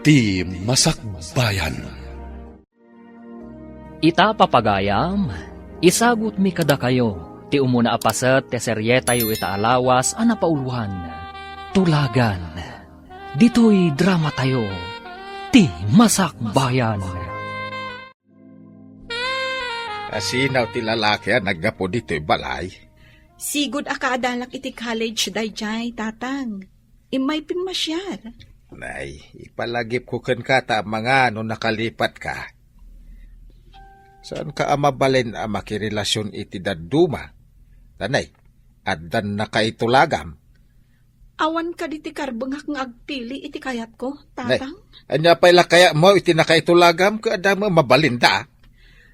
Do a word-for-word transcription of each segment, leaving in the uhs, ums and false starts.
Ti Masakbayan. Ita, papagayam, isagutmi kadakayo ti umuna a paset ti serietayo ita a lawas a napauloan, Tulagan. Ditoy dramatayo, Ti Masakbayan. Asinaw ti lalaki a naggapu ditoy balay? Sigud a kaadalak iti college daydiay, Tatang. Immay pimmasiar. Nay, ipalagipko kenka ta amangan no nakalipatka. Saanka a mabalin a makirelasion iti dadduma? Tanay, addannaka itulagam. Awan kadi ti karbengak nga agpili iti kayatko, Nay, Tatang? Ania pay la kayatmo iti nakaitulagam ket adda met mabalinda?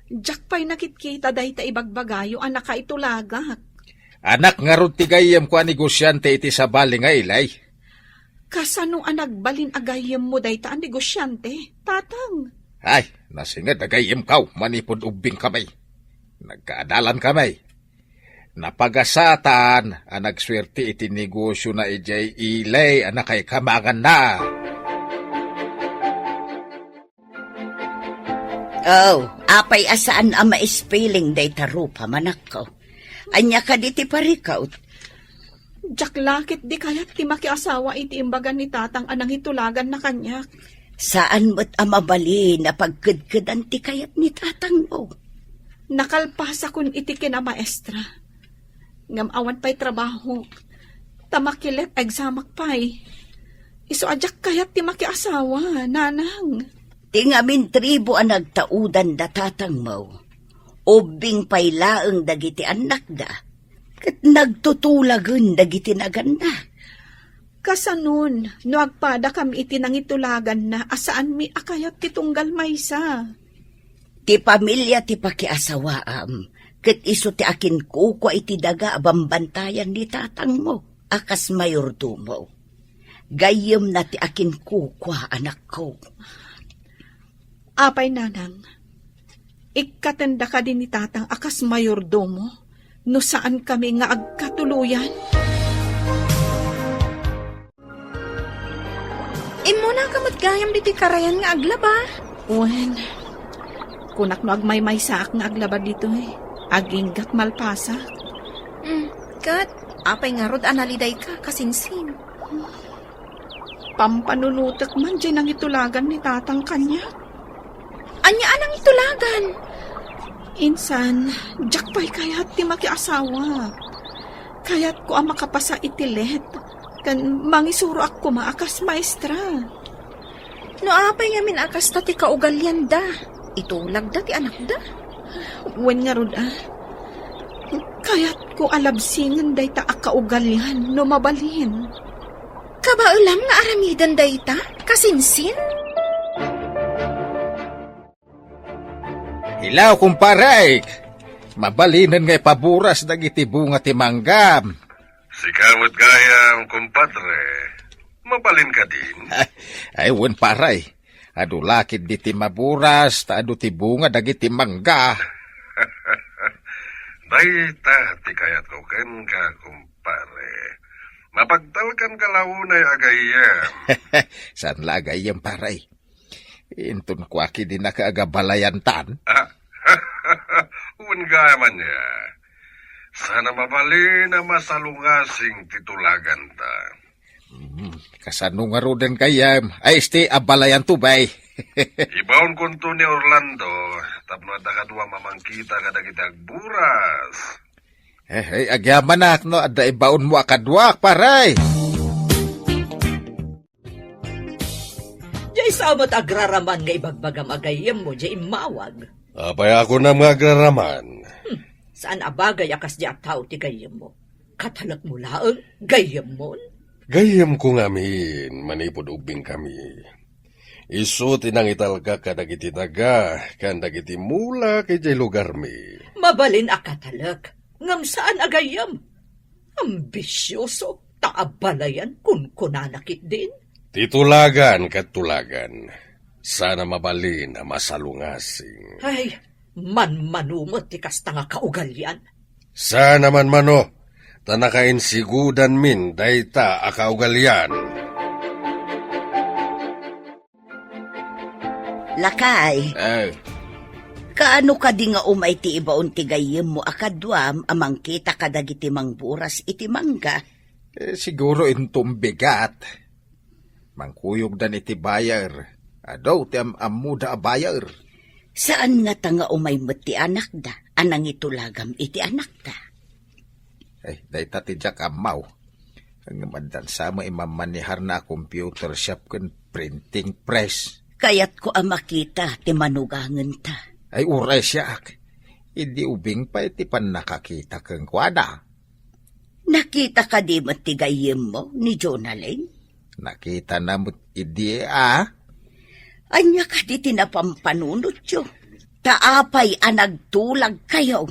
Diak pay nakitkita dayta ibagbagayo a nakaitulagak. Anak ngarud ti gayyemko a negosiante iti sabali nga ilay. Kasano a nagbalin a gayyemmo dayta a negosiante, Tatang? Ay, nasinged a gayyemko manipud ubbingkami. Nagkaadalankami. Napagasatan a nagsuerte iti negosiona idiay ilay a nakaikamanganna. Oh, apay a saan a maispeling dayta rupam, anakko? Ania kadi ti parikut? Diak la ketdi kayat ti makiasawa iti imbaga ni Tatang a nangitulaganna kaniak. Saan met a mabalin a pagkedkedan ti kayat ni Tatangmo. Nakalpasakon iti kinamaestra. Ngem awan pay trabahok. Ta makilet examak pay. Isu a diak kayat ti makiasawa, Nanang. Ti ngamin tribu a nagtaudan da Tatangmo, ubbing pay laeng dagiti annakda, ket nagtutulagen dagiti naganna. Kasanon, no agpadakam iti nangitulaganna a saanmi a kayat ti tunggal maysa? Ti pamilia ti pakiasawaam, ket isu ti akinkukua iti daga a bambantayan ni Tatangmo a kas mayordomo. Gayyemna ti akinkukua, anakko. Apay, Nanang, ikkatenda kadi ni Tatang a kas mayordomo no saankami nga agkatuloyan? Immunaka met gayam ditoy karayan nga aglaba. Wen, kunak no agmaymaysaak nga aglaba ditoy, aginggat malpasak. Hmm, ket apay ngarud a nalidayka, kasinsin? Pampanunotek man diay nangitulagan ni Tatang kaniak. Ania a nangitulagan? Insan, diak pay kayat ti makiasawa. Kayatko a makapasa iti let, ken mangisuroak koma a kas maestra. No apay ngamin a kasta ti kaugalianda, itulagda ti anakda. Wen ngarud a, kayatko a labsingen dayta a kaugalian no mabalin. Kabaelam nga aramiden dayta, kasinsin? Hello, kumpare! Mabalinen nga ipaburas dagiti bunga ti manggam. Sika met gayam, kumpadre. Mabalin kadin? Ay, wen, pare. Adu la ketdi ti maburas, ta adu ti bunga dagiti mangga. Dayta ti kayatko kenka, kumpare. Mapagtalkanka la unay a gayyem. Saan la a gayyem, pare? Inton kua ketdi naka agabalayantan. Ah, wen gayam ania. Saan a mabalin a masalungasing ti tulaganta. Hmm, kasano ngaruden gayyem? Ay, isti, abalayanto, bay. Ibaonkonto ni Orlando, tapno adda kadua mamangkita kadagiti agburas. Eh, eh, agyamanak no adda ibaonmo a kaduak, pare. Diay sa met agraraman nga ibagbagam a gayyemmo diay immawag. Apay a kunam nga agraraman? Hmm, saan a bagay a kasdi a tao ti gayyemmo. Katalekmo laeng, gayyemmon? Gayyemko ngamin, manipud ubbingkami. Isu ti nangitalkak kadagiti daga, ken dagiti mulak idiay lugarmi. Mabalin a katalek, ngem saan a gayyem. Ambisioso, ta abalayan kunkunana ketdin. Ti tulagan ket tulagan, saan a mabalin a masalungasing. Ay, manmano met ti kasta nga kaugalian. Saan a manmano, ta nakainsigudanmin dayta a kaugalian. Lakay, Eh, kaano kadi nga umay ti ibaon ti gayyemmo a kaduam a mangkita kadagiti mangburas iti mangga? Eh, siguro inton bigat. Mangkuyogdan iti buyer. Adu ti am-ammoda a buyer. Saan ngata nga umay met ti anakda a nangitulagam iti anakda? Ay, dayta ti diak ammaw. Ngem addan sa met imammaneharna a computer shop ken printing press. Kayatko a makita ti manugangenta. Ay, uray siak. Idi ubing pay ti pannakakita kenkuana. Nakita kadi met ti gayyemmo ni Jonalyn? Nakitana met idi a. Ania kadi ti napampanunotyo? Ta apay a nagtulagkayo?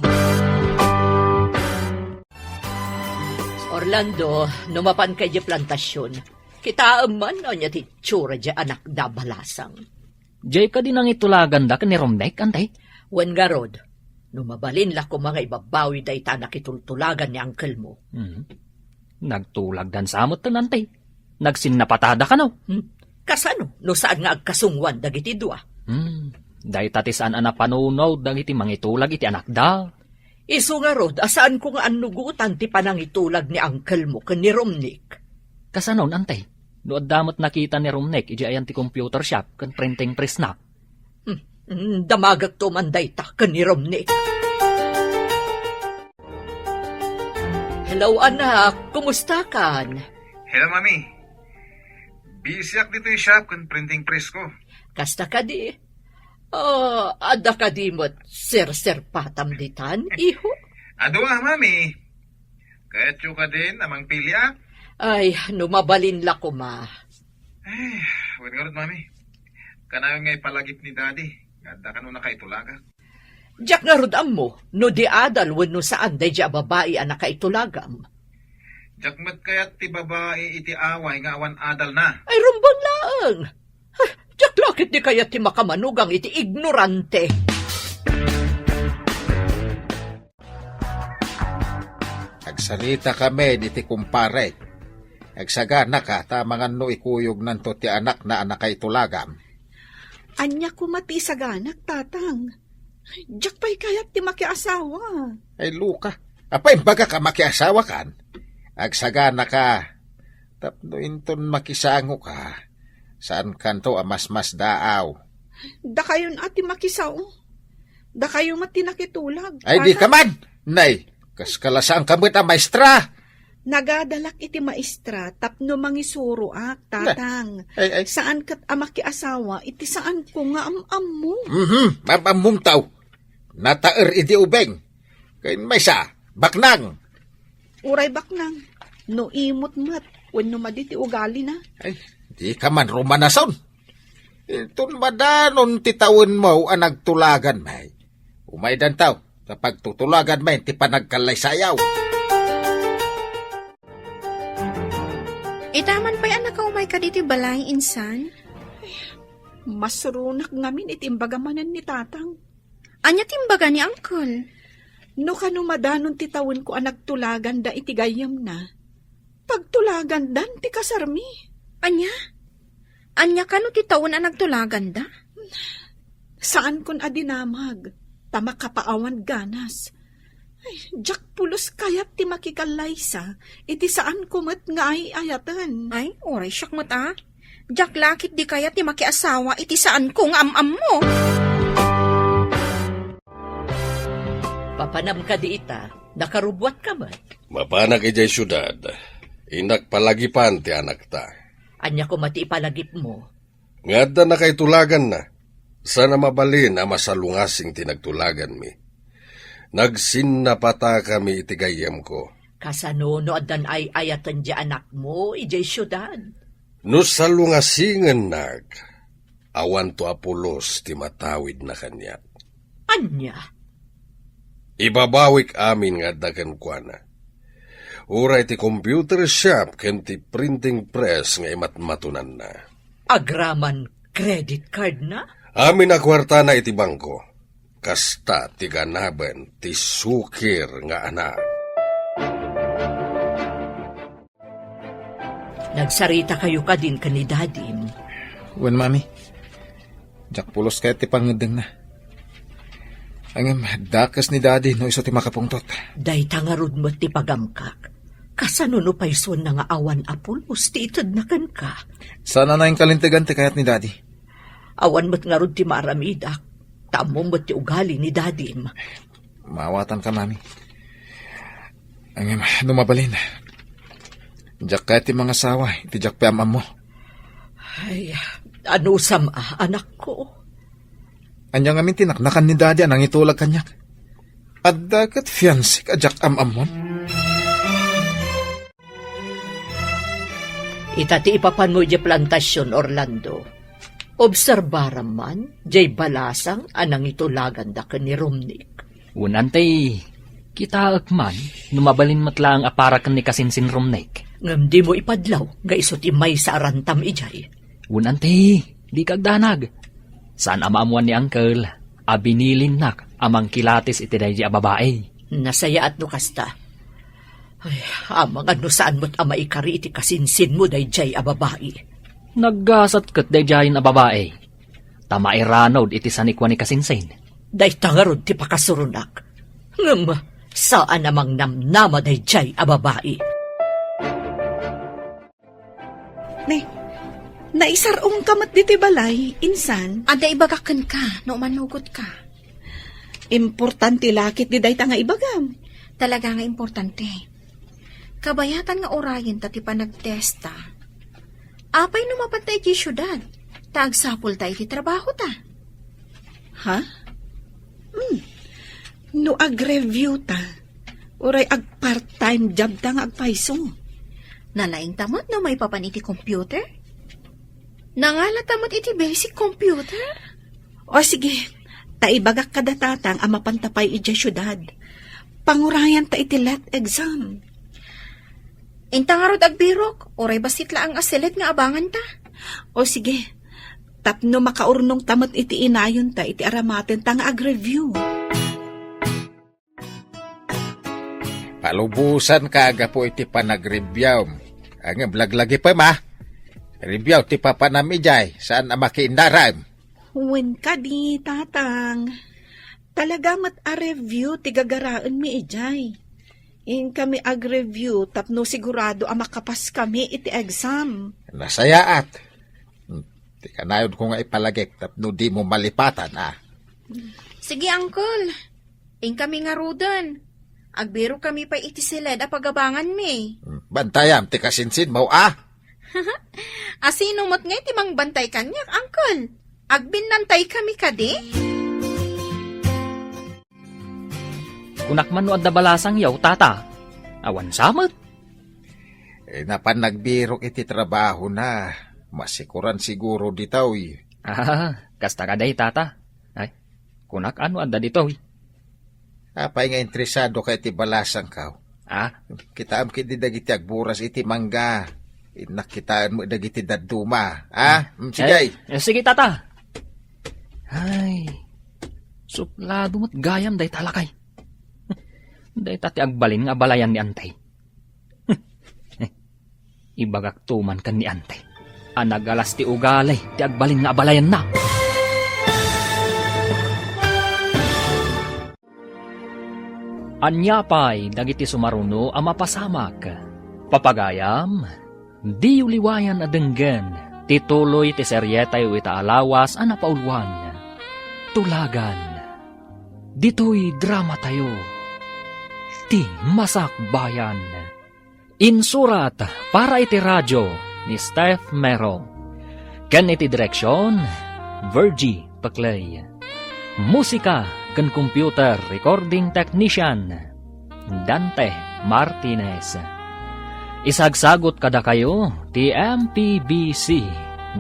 Orlando, no mapanka idiay plantasion, kitaem man no ania ti itsura diay anakda a balasang. Diay kadi nangitulaganda ken ni Romnek, Antay? Wen ngarud, no mabalin la koma nga ibabawi dayta a nakitultulagan ni angkelmo. Hmm. Nagtulagdan sa met, Antay. Nagsinnapatada kano? Hmm. Kasano no saan nga agkasungoan dagiti dua? Hmm. Dayta ti saan a napanunot dagiti mangitulag iti anakda. Isu ngarud a saanko nga annugotan ti panangitulag ni angkelmo ken ni Romnek. Kasanon, Antay? No adda met nakita ni Romnek idiay ayan ti computer shop ken printing press na. Hmm, hmm, damagekto man dayta ken ni Romnek. Hello, anak. Kumustakan? Hello, Mami. Busyak ditoy shop ken printing press ko. Kasta kadi? Ah, adda kadi met serserpatam ditan, iho? Adu a, Mami. Kayatyo kadin a mangpiliak? Ay, no mabalin la koma. Ay, wen ngarud, Mami. Kanayon nga ipalagip ni Daddy nga adda kano nakaitulagak. Diak ngarud ammo no di adal wenno saan daydiay a babai a nakaitulagam. Diak met kayat ti babai iti away nga awan adalna. Ay, rumbeng laeng! Ah, diak la ketdi kayat ti makamanugang iti ignorante. Agsarita kami iti kumpare. Agsaganaka ta mangan no ikuyognanto ti anakna a nakaitulagam. Ania koma ti isaganak, Tatang? Diak pay kayat ti makiasawa. Ay, Luka. Apay, imbagak a makiasawakan? Agsaganaka. Tapno inton makisangoka, saankanto a masmasdaaw. Dakayon a ti makisao. Dakayo met ti nakitulag. Ay, di ka man! Nay, kas kalasaanka met a maestra. Nagadalak iti maestra tapno mangisuroak, Tatang. Ay, ay. Saan ket a makiasawa iti saanko nga am-ammo. Mhm, am-ammom taw. Nataer idi ubeng. Kain maysa, baknang. Uray baknang, no imot met, wenno madi ti ugalina. Ay, di ka man rumanason. Inton madanon ti tawenmo a nagtulagan, may. Umaydantaw, ta pagtutulagan may ti panagkallaysayaw. Ita man pay a nakaumay ka ditoy balay, insan? Masuronak ngamin iti imbaga manen ni Tatang. Ania ti imbaga ni Uncle? No kano madanon ti tawenko a nagtulaganda iti gayyemna, pagtulagandan ti kasarmi. Ania? Ania kano ti tawen a nagtulaganda? Saankon a dinamag, ta makapaawan ganas. Ay, diak pulos kayat ti makikallaysa iti saanko met nga ay-ayaten. Ay, uray siak met a. Diak la ketdi kayat ti makiasawa iti saanko nga am-ammo. Papanam kadi ita, nakarubuatka met. Mapanak idiay siudad, innak palagipan ti anakta. Ania koma ti ipalagipmo? Nga adda nakaitulaganna, sana mabalin a masalungasing ti nagtulaganmi. Nagsinnapatakami iti gayyemko. Kasano no addan ay-ayaten ti anakmo idiay siudad? No salungasingennak, awanto a pulos ti matawidna kaniak. Ania? Ibabawik amin nga adda kenkuana. Uray ti computer shop ken ti printing press nga imatmatonanna. Agraman credit card na? Amin a kuartana iti bangko. Kasta ti ganaben ti sukir nga anak. Nagsarita kayo kadin ken ni Dadim? Wen, Mami. Diak pulos kayat ti pangngeddengna. Ngem dakes ni Daddy no isu ti makapungtot. Dayta ngarud met ti pagamkak. Kasano no paysuenna nga awan a pulos ti itedna kenka? Saan a nainkalintegan ti kayat ni Daddy. Awan met ngarud ti maaramidak. Ta ammom met ti ugali ni Dadim. Maawatanka, Mami. Ngem no mabalin, diak kayat ti mangasawa iti diak pay am-ammo. Ay, anusam a, anakko? Ania ngamin ti naknakan ni Daddy a nangitulag kaniak? Adda ket fiancék a diak am-ammon? Ita ti ipapanmo idiay plantasion, Orlando. Obserbaram man, diay balasang a nangitulaganda ken ni Romnick. Wen, Auntie, kitaek man no mabalin met laeng a para ken ni kasinsin Romnick. Ngem dimo ipadlaw nga isu ti maysa a rantam idiay. Wen, Auntie, dika agdanag. Saan a maammoan ni Uncle a binilinnak a mangkilatis iti daydiay a babai. Nasayaat no kasta. Ay, amangan no saan met a maikari iti kasinsinmo daydiay a babai. Naggasat ket daydiayen a babai. Ta mairanod iti sanikua ni kasinsin. Dayta ngarud ti pakasuronak. Ngem, saan a mangnamnama daydiay a babai. Ne, naisar-ongka met ditoy balay, insan? Adda ibagak kenka, no umanugotka. Importante la ketdi dayta nga ibagam. Talaga nga importante. Kabayatan nga urayenta ti panagtesta. Apay no mapanta iti siudad, ta agsapulta iti trabahota? Ha? Hmm. No agreview ta, uray ag-part-time job ta nga agpayso. Nalaing ta met no maipapan iti computer? Nangala ta met iti basic computer? O sige, ta ibagak kada tatang a mapanta pay idiay siudad. Pangurayan ta iti let exam. Inta ngarud agbirok, uray bassit laeng a siled nga abangan ta. O sige, tapno makaurnong ta met iti inayon ta iti aramaten ta nga agreview. Palubosan ka gapu iti panagreviewm. Ngem laglagipem, a. Review ti papanam idiay, saan a makiinnaram. Wen kadi, Tatang. Talaga met a review ti gagaraenmi idiay. Inkami agreview tapno sigurado a makapaskami iti exam. Nasayaat. Hmm, ti kanayonko nga ipalagip tapno dimo malipatan, a. Sige, Uncle. Inkami ngaruden. Agbirokami pay iti siled a pagabanganmi. Hmm, bantayam ti kasinsinmo, a. Asino met ngay ti mangbantay kaniak, Uncle? Agbinnantaykami kadi? Kunak man no adda balasangyo, Tata. Awan sa met. Eh, napan nagbirok iti trabahona. Masikuran siguro ditoy. Ah, kasta kadi, Tata. Ay, kunak no adda ditoy. Apay nga interesado ka iti balasangko? Ah? Kitaem ketdi dagiti agburas iti mangga. Innak kitaen met dagiti dadduma. Ah? Mm, sige. Eh, eh, sige, Tata. Ay, suplado met gayam dayta lakay. Dayta ti agbalin nga abalayan ni Antay. Ibagakto man ken ni Antay a nagalas ti ugali ti agbalin nga abalayanna. Ania pay dagiti sumaruno a mapasamak? Papagayam, diyo liwayan a denggen ti tuloy ti serietayo ita a lawas a napauluan. Tulagan. Ditoy dramatayo, Ti Masakbayan. Insurat para iti radio ni Steph Mero. Ken iti direksion, Virgie Peclay. Musika ken computer recording technician, Dante Martinez. Isagsagut kadakayo ti M P B C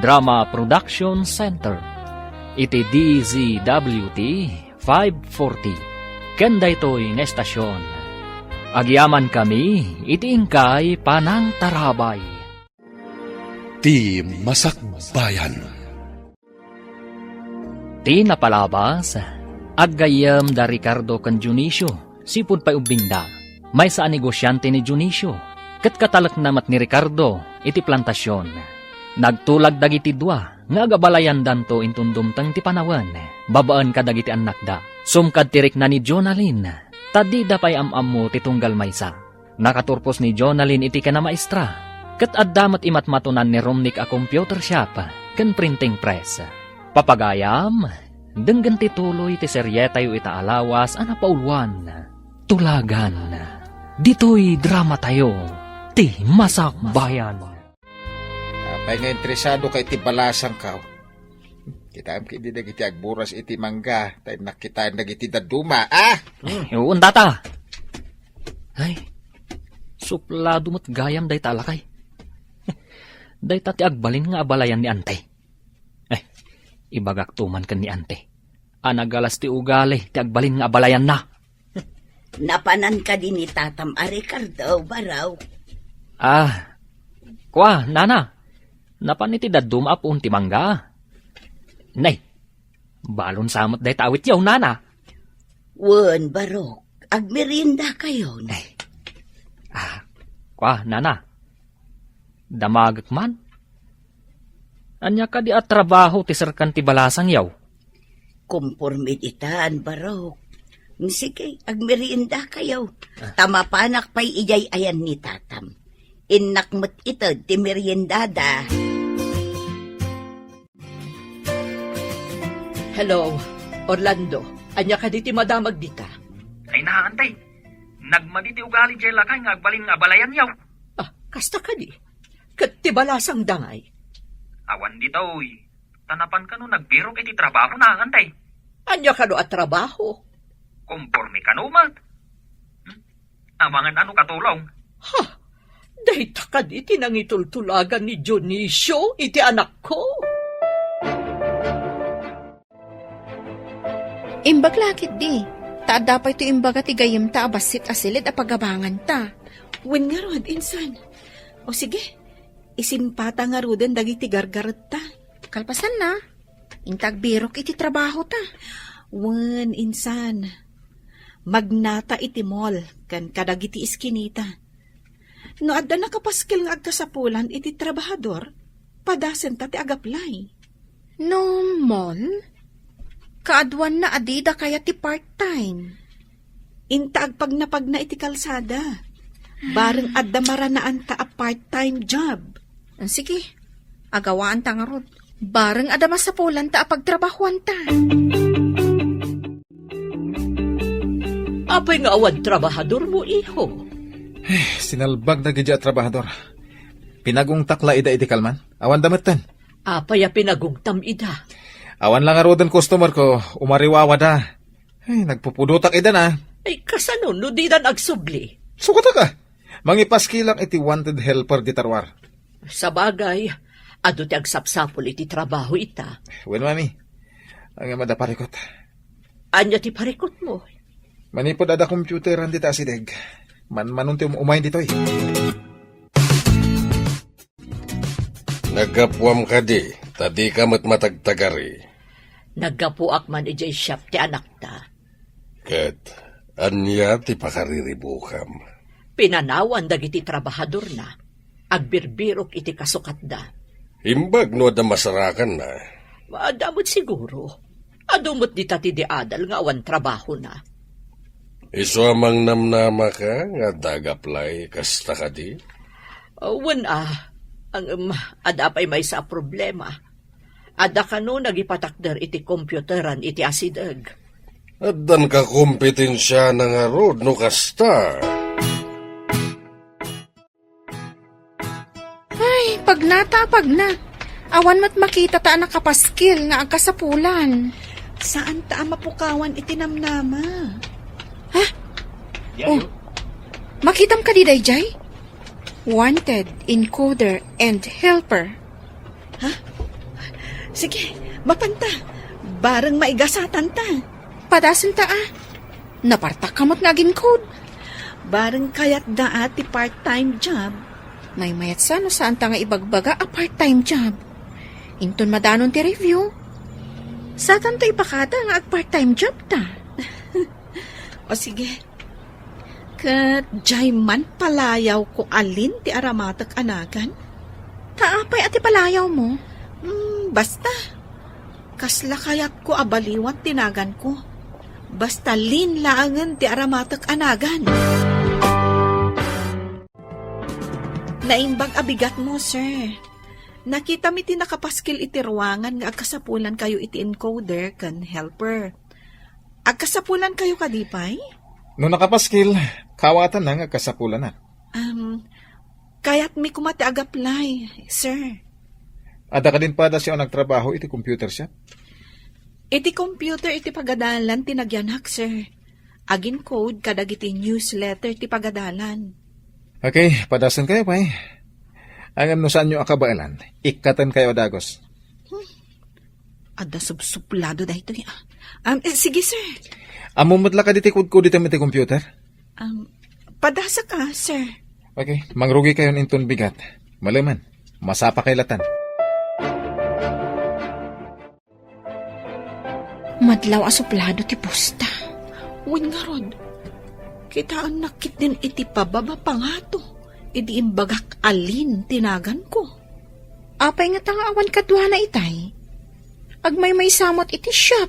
Drama Production Center iti D Z W T five forty. Ken daytoy nga estasion, agyamankami iti inkay panangtarabay. Ti Masakbayan. Ti napalabas, aggayyem da Ricardo ken Dionisio, sipud pay ubbingda. Maysa a negosiante ni Dionisio, ket katalekna met ni Ricardo iti plantasion. Nagtulag dagiti dua nga agabalayandanto inton dumteng ti panawen babaen kadagiti annakda. Sumkad ti rikna ni Jonalyn, ta dida pay am-ammo ti tunggal maysa. Nakaturpos ni Jonalyn iti kinamaestra, ket adda met imatmatonan ni Romnick a computer shop ken printing press. Papagayam, denggen ti tuloy ti serietayo ita a lawas a napauluan. Tulagan. Ditoy dramatayo, ti Masakbayan. Apay nga interesado ka iti balasangko? Kitaem ketdi dagiti agburas iti mangga, ta innak kitaen dagiti dadduma, ah? Ay, uwan data. Ay, suplado met gayam dayta a lakay. Dayta ti agbalin nga abalayan ni Ante. Ay, ibagakto man ken ni Ante a nagalas ti ugali ti agbalin nga abalayanna. Napanan kadi ni tatam a Ricardo, Barok? Ah, kua, nana. Napan iti dadduma a puon ti mangga. Nay, balon sa met dayta awityo, nana. Wen, Barok, agmeriendakayon. Ay. Ah, kua, nana. Damagek man. Ania kadi a trabaho ti serkan ti balasangyo? Komporme ditan, Barok. Sige, agmeriendakayo. Ah. Ta mapanak pay idiay ayan ni tatam. Innak met ited ti meriendada. Hello, Orlando. Ania kadi ti madamag dita? Ay, naa, Ante. Nagmadi ti ugali diay lakay nga agbalin nga abalayanyo. Ah, kasta kadi? Ket ti balasangda ngay? Awan ditoy. Ta napan kano nagbirok iti trabahona, Ante. Ania kano a trabaho? Komporme kano met. Hmm? Amangan ano katulong? Ha? Dayta kadi ti nangitultulagan ni Dionisio iti anakko? Imbag la ketdi, ta adda pay ti imbaga ti gayyemta a bassit a siled a pagabanganta. Wen ngarud, insan. O sige, isimpata ngaruden dagiti gargaretta. Kalpasanna, inta agbirok iti trabahota. Wen, insan. Magnata iti mall ken kadagiti iskinita. No adda nakapaskil nga agkasapulan iti trabahador, padasenta ti agaplay. No mall, kaaduanna a dida kayat ti part-time. Inta agpagnapagna iti kalsada. Bareng adda maranaanta a part-time job. Ah, sige, agawaanta ngarud. Bareng adda masapulanta a pagtrabahoanta. Apay nga awan trabahadormo, iho? Eh, sinalbag dagiti a trabahador. Pinagungtak la ida iti kalman. Awan da metten. Apay a pinagungtam ida? Awan la ngaruden customer ko, umariwawa da. Ay, nagpupudotak ida na. Ay, kasano no didan agsubli? Sukatak a. Mangipaskilak iti wanted helper dita ruar. Sabagay, adu ti agsapsapul iti trabaho ita. Wen, mami. Ang ama da parikot. Anya ti parikot mo? Manipod ada computeran dita asideg. Man, manunti um-, umay ditoy. Naggapuam kadi, ta dika met matagtagari. Naggapuak man idiay shop ti anakta. Ket ania ti pakariribukam? Pinanawan dagiti trabahadorna. Agbirbirok iti kasukatda. Imbag no adda masarakanna. Adda met siguro. Adu met dita ti di adal nga awan trabahona. Isu a mangnamnamaka nga adda agaplay kasta kadi? Wen a, ngem adda pay maysa a problema. Adda kano nagipatakder iti computeran iti asideg. Addan kakompetensiana ngarud no kasta. Ay, pagnata a pagna. Awan met makitata a nakapaskil nga agkasapulan. Saanta a mapukawan iti namnama. Ha? Oh, makitam kadi daydiay? Wanted, encoder, and helper. Ha? Sige, mapanta. Bareng maigasatanta. Padasenta a. Napartak ka met nga agin-code. Bareng kayatda a ti part-time job. Maymayat sa no saanta nga ibagbaga a part-time job. Inton madanon ti review, satanto ipakada nga ag-part-time job ta. O sige. Ket diay man palayawko alin ti aramatek a nagan? Ta apay a ti palayawmo? Hmm, Basta, kasla kayatko a baliwat ti naganko. Basta Lynn laengen ti aramatek a nagan. Naimbag a bigatmo, sir. Nakitam iti nakapaskil iti ruangan nga agkasapulankayo iti encoder ken helper. Agkasapulankayo kadi pay? No nakapaskil, kaawatan nga agkasapulanak. Um, kayatmi koma ti ag-apply, sir. Adda kadin padasyo a nagtrabaho iti computer shop? Iti computer iti pagadalan ti nagyanak, sir. Agin-code kadagiti newsletter ti pagadalan. Okay, padasenkayo pay. Ngem no saanyo a kabaelan, ikkatenkayo a dagus. Hmm. Adda subsuplado daytoy, ah. Um, eh, sige, sir. Ammom met la kadi ti kudkuditem iti computer? Um, padasak, ah, sir. Okay, mangrugikayon inton bigat. Malemen, masapakay latan. Madlaw a suplado ti posta. Wen ngarud, kitaennak ketdin iti pababa pangato idi imbagak a Lynn ti naganko. Apay ngata nga awan kaduana itay? Agmaymaysa met iti shop,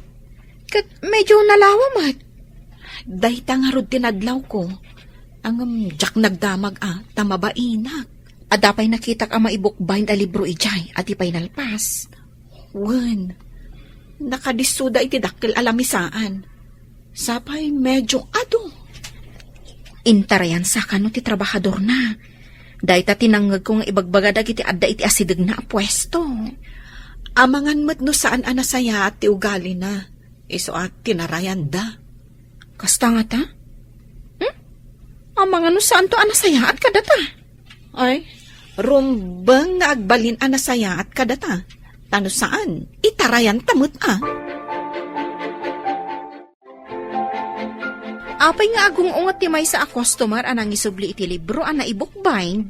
ket medyo nalawa met. Dayta ngarud ti nadlawko, ngem diak nagdamag a ta mabainak. Adda pay nakitak a maibukbind a libro idiay a di pay nalpas. Wen, nakadissoda iti dakkel a lamisaan. Sapay medyo adu. Intarayansa kano ti trabahadorna. Dayta ti nangngegko nga ibagbaga dagiti adda iti asidegna a puesto. Amangan met no saan a nasayaat ti ugalina, isu a tinarayanda. Kasta ngata? Hmm? Amangan no saanto a nasayaat kadata? Ay, rumbeng nga agbalin a nasayaat kadata. Ta no saan, itarayanta met a. Apay nga agung-unget ti maysa a customer a nangisubli iti libro a naibookbind?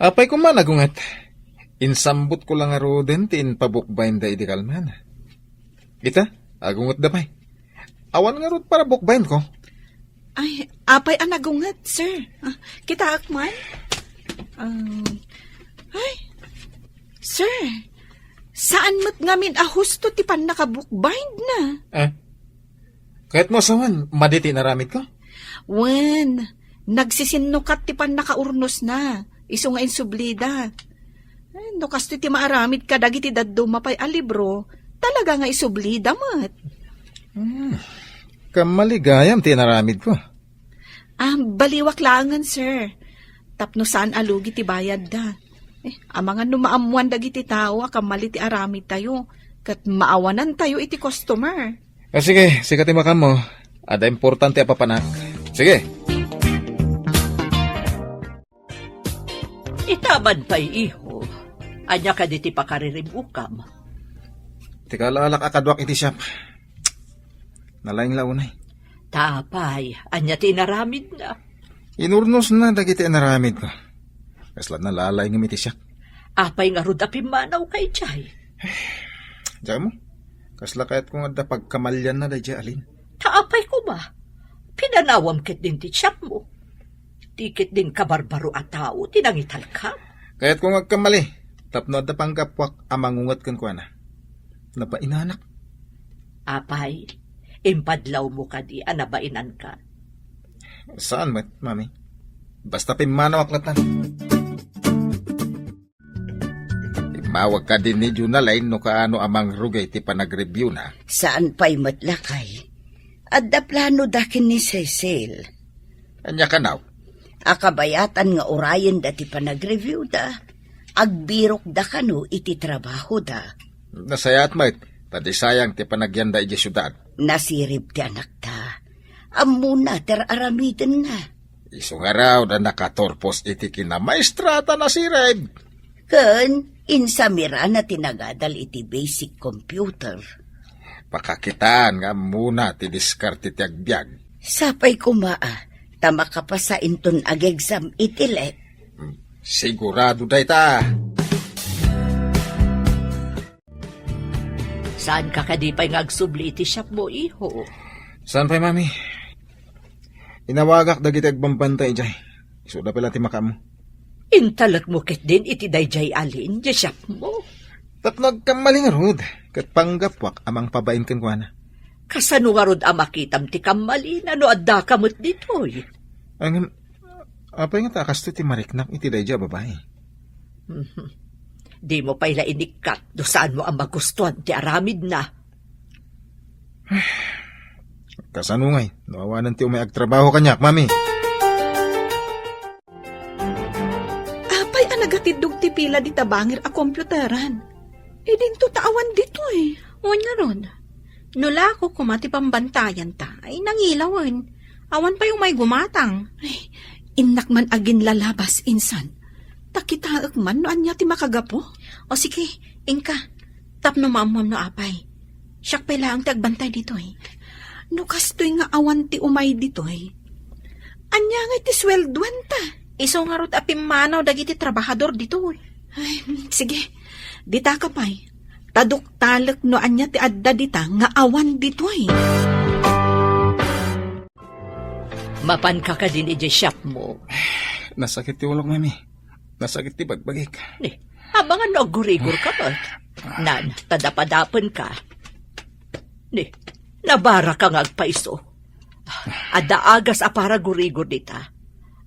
Apay koma nagunget. Insambotko la ngaruden ti impabookbinda idi kalman. Ita, agungetda pay. Awan ngarud para bookbindko. Ay, apay a nagunget, sir. Ah, kitaak man. Um, ay, sir, saan met ngamin a husto ti pannakabookbindna? Ah, kayatmo a sawen, madi ti inaramidko? Wen, nagsisinnukat ti pannakaurnosna, isu nga insublida. Eh, no kastoy ti maaramid kadagiti dadduma pay a libro, talaga nga isublida met. Hmm. Kammaligayam ti inaramidko. Ah, baliwak laengen, sir. Tapno saan a lugi ti bayadda. Eh, amangan no maammoan dagiti tao a kammali ti aramidtayo, ket maawanantayo iti customer. Ah, sige, sika ti makaammo. Adda importante a papanak. Sige. Itaman pay, iho. Ania kadi ti pakariribukam? Ti kaalaalak a kaduak iti siap. Nalaing la unay. Ta apay, ania ti inaramidna? Inurnosna dagiti inaramidko. Kasla nalalaing ngem iti siak. Apay ngarud a pimmanawka idiay? Diak ammo, kasla kayatko nga adda pagkamalianna daydiay a Lynn. Ta apay koma, pinanawam ketdin ti siapmo. Ti ketdin kabarbaro a tao ti nangitalkam. Kayatko nga agkammali, tapno adda panggapuak a mangunget kenkuana. Nabainanak. Apay, impadlawmo kadi a nabainanka? Saan met, Mami. Basta pimmanawak latta. Immawag kadi ni Junalay no kaano a mangrugay ti panagreviewna. Saan pay met, lakay. Adda planoda ken ni Cecil. Ania kanaw? A kabayatan nga urayenda ti panagreviewda, agbirokda kano iti trabahoda. Nasayaat met, ta di sayang ti panagyanda idiay siudad. Nasirib ti anakta. Ammona ti ar-aramidenna. Isu ngarud a nakaturpos iti kinamaestrata, nasirib. Ken insamirana ti nagadal iti basic computer. Pakakitaan nga ammona ti diskarte ti agbiag. Sapay koma a, ta makapasa inton ag-exam iti let. Hmm, sigurado dayta. Saanka kadi pay nga agsubli iti siapmo, iho? Saan pay, Mami? Inawagak dagiti agbambantay idiay. Isuda pay la ti makaammo. Intalekmo ketdin iti daydiay a Lynn, diay siapmo? Tapno agkammali ngarud, ket panggapuak a mangpabain kenkuana. Kasano ngarud a makitam ti kammalina no addaka met ditoy? Ay, ngem, apay ngata a kastoy ti mariknak iti daydiay a babai? Mhm. Dimo pay la inikkat no saanmo a magustuan ti aramidna. Kasano ngay, no awanen ti umay agtrabaho kaniak, Mami? Apay a nagatiddog ti pila dita bangir a komputaran? Idinto ta awan ditoy. Wen ngarud, no lako koma ti pambantayanta, ay nangilawen. Awan pay umay gumatang. Ay, innak man aginlalabas, insan. Ta kitaek man no ania ti makagapu. O sige, inka. Tapno maammuam no apay. Siak pay laeng ti agbantay ditoy. No kastoy nga awan ti umay ditoy, ania ngay ti sueldoanta? Isu ngarud a pimmanaw dagiti trabahador ditoy. Ay, sige. Ditaka pay. Ta duktalek no ania ti adda dita nga awan ditoy. Mapanka kadin idiay shopmo? Nasakit ti ulok, Mami. Nasakit ti bagbagik. Ni, amangan no aggurigor ka met. Nan, ta dapadapen ka. Ni, nabara ka nga agpaiso. Adda agas a para gurigor dita.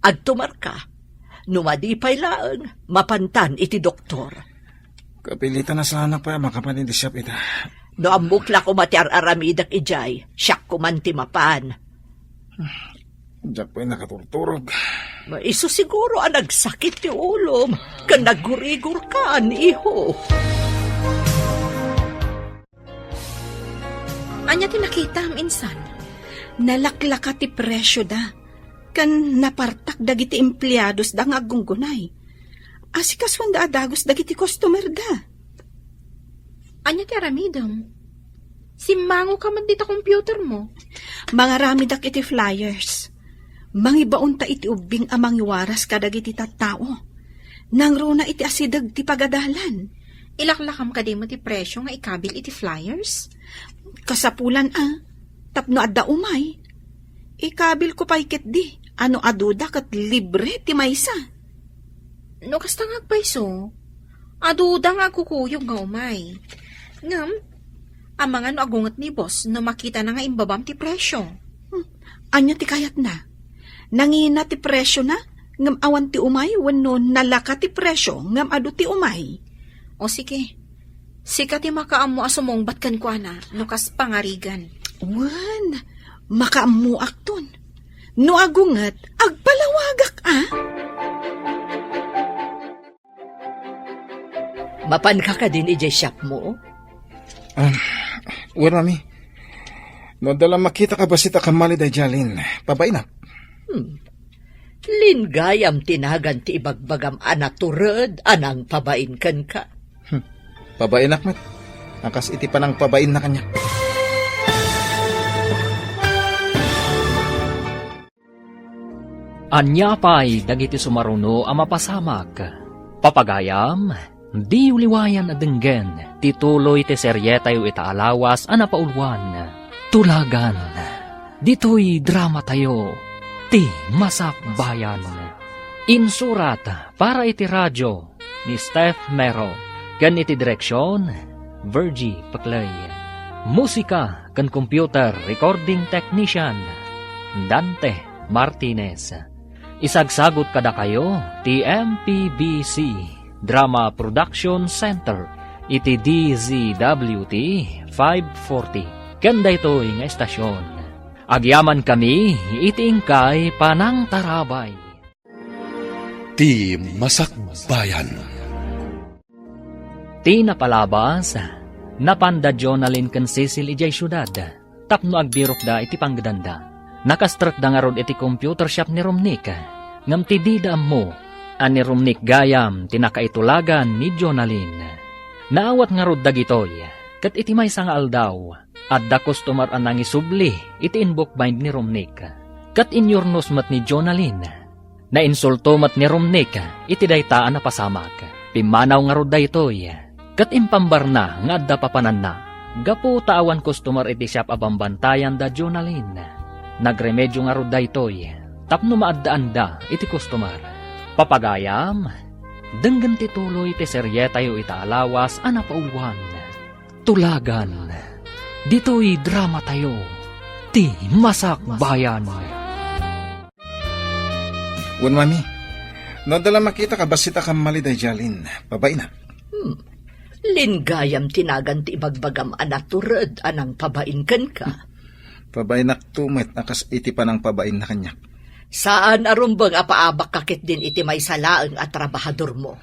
Agtumar ka. No madi pay laeng, mapantan iti doktor. Kapilitan a saanak pay a makapan iti shop ita. No ammok la koma ti ar-aramidek idiay, siak koman ti mapan. Diak pay nakaturturog. Isu siguro a nagsakit ti ulom, ken naggurigor ka, iho. Ania ti nakitam, insan? Nalaklaka ti presioda, ken napartak dagiti empleadosda nga aggunggunay. Asikasuanda a dagus dagiti customerda. Ania ti aramidem? Simmango ka met dita computermo. Mangaramidak iti flyers. Mangibaonta iti ubbing a mangiwaras kadagiti tattao. Nangruna iti asideg ti pagadalan. Ilaklakam kadi met ti presio nga ikabil iti flyers? Kasapulan a, tapno adda umay. Ikabilko pay ketdi, a no aduda ket libre ti maysa. No kasta nga agpayso, aduda nga agkukuyog nga umay. Ngem, amangan no agunget ni boss no makitana nga imbabam ti presio. Hmm, ania ti kayatna? Nangina ti presiona, ngem awan ti umay wenno nalaka ti presio, ngem adu ti umay? O sige, sika ti makaammo a sumungbat kenkuana no kas pangarigan. Wen, makaammoakton. No agunget, agpalawagak a. Mapanka kadin idiay shopmo? Ah, wen, Mami. No adda la makitak a bassit a kammali daydiay, Lin, pabainak. Hmm. Lin gayam ti nagan ti ibagbagam a natured a nangpabain kenka. Hmm. Pabainak met. A kas iti panangpabainna kaniak. Ania pay dagiti sumaruno a mapasamak? Papagayam, diyo liwayan a denggen ti tuloy ti serietayo ita a lawas a napauluan, Tulagan. Ditoy dramatayo, Ti Masakbayan. Insurat para iti radio ni Steph Mero, ken iti direksion, Virgie Paclay. Musika ken computer recording technician, Dante Martinez. Isagsagut kadakayo ti M P B C Drama Production Center iti D Z W T five forty. Ken daytoy nga estasion, agyamankami iti inkay panangtarabay. Ti Masakbayan. Ti napalabas, napanda Jonalyn ken Cecil idiay siudad tapno agbirokda iti panggedanda. Nakastrekda ngarud iti computer shop ni Romnick, ngem ti dida ammo a ni Romnick gayam ti nakaitulagan ni Jonalyn. Naawat ngarud dagitoy, ket iti maysa nga aldaw, adda customer a nangisubli iti inbook bind ni Romnick. Ket inyurnos met ni Jonalyn. Nainsulto met ni Romnick iti dayta a napasamak. Pimmanaw ngarud daytoy, ket impambarna nga adda papananna. Gapu ta awan customer iti shop a bambantayan da Jonalyn, nagremedio ngarud daytoy tapno maaddaanda iti customer. Papagayam, Denggen ti tuloy ti serietayo ita a lawas a napauluan, Tulagan. Ditoy dramatayo, ti Masakbayan. Wen, Mami, no adda la makita ka, bassit a kammali daydiay Alin, pabainak. Hmm. Alin gayam ti nagan ti ibagbagam a natured a nangpabain kenka? Pabainakto met a kas iti panangpabainna kaniak. Saan a rumbeng a paabakka ketdin iti maysa laeng a trabahadormo.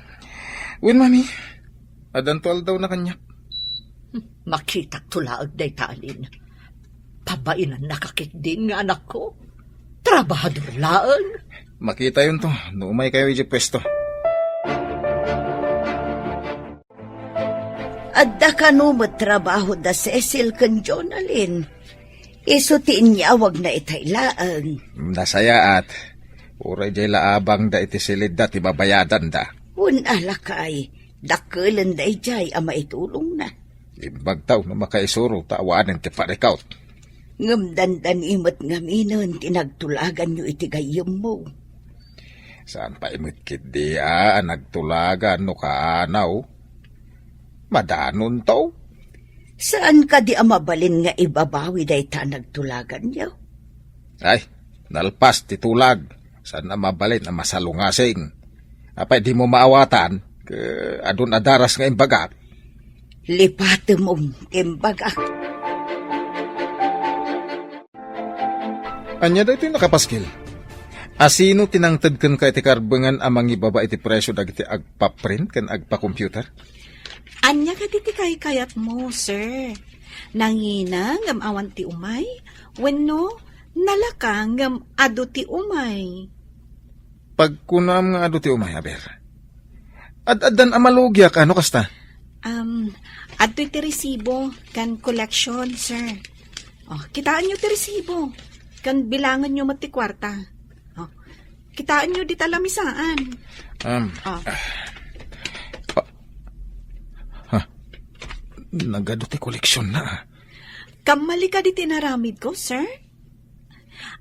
Wen, Mami, addanto aldawna kaniak. Makitakto laeng dayta Alin. Pabainannaka ketdin nga anakko. Trabahador laeng. Makitayonto no umaykayo idiay puesto. Adda kano met trabaho da Cecil ken Jonalyn. Isu ti inyawagna itay laeng. Nasayaat. Uray diay la abangda iti silidda ti babayadanda. Wen a, lakay, dakkelenda idiay a maitulongna. Imbagtaw no makaisuro ta awanen ti parikaw. Ngem dandani met ngaminen ti nagtulaganyo iti gayyemmo. Saan pay met ketdi a nagtulagan no kaanaw. Madanonto. Saan kadi a mabalin nga ibabawi dayta a nagtulaganyo? Ay, nalpas ti tulag. Saan a mabalin a masalungasing. Apay dimo maawatan, ket adun a daras nga imbagak. Lipatem ti imbagak. Ania daytoy nakapaskil? Asino ti nangted kenka iti karbengan a mangibaba iti presio dagiti agpaprint ken agpacomputer? Ania kadi ti kaykayatmo, sir? Nangina ngem awan ti umay? Wenno nalaka ngem adu ti umay? Pagkunam nga adu ti umay, aber. Ad-addan a malugiak, ano kasta? Um, adtoy ti resibo ken collection, sir. Oh, kitaenyo ti resibo ken bilangenyo met ti kuarta. Oh, kitaenyo dita lamisaan. Um, Oh. ah, pa-, ha, nagadu ti koleksionna, ah. Kammali kadi ti inaramidko, sir?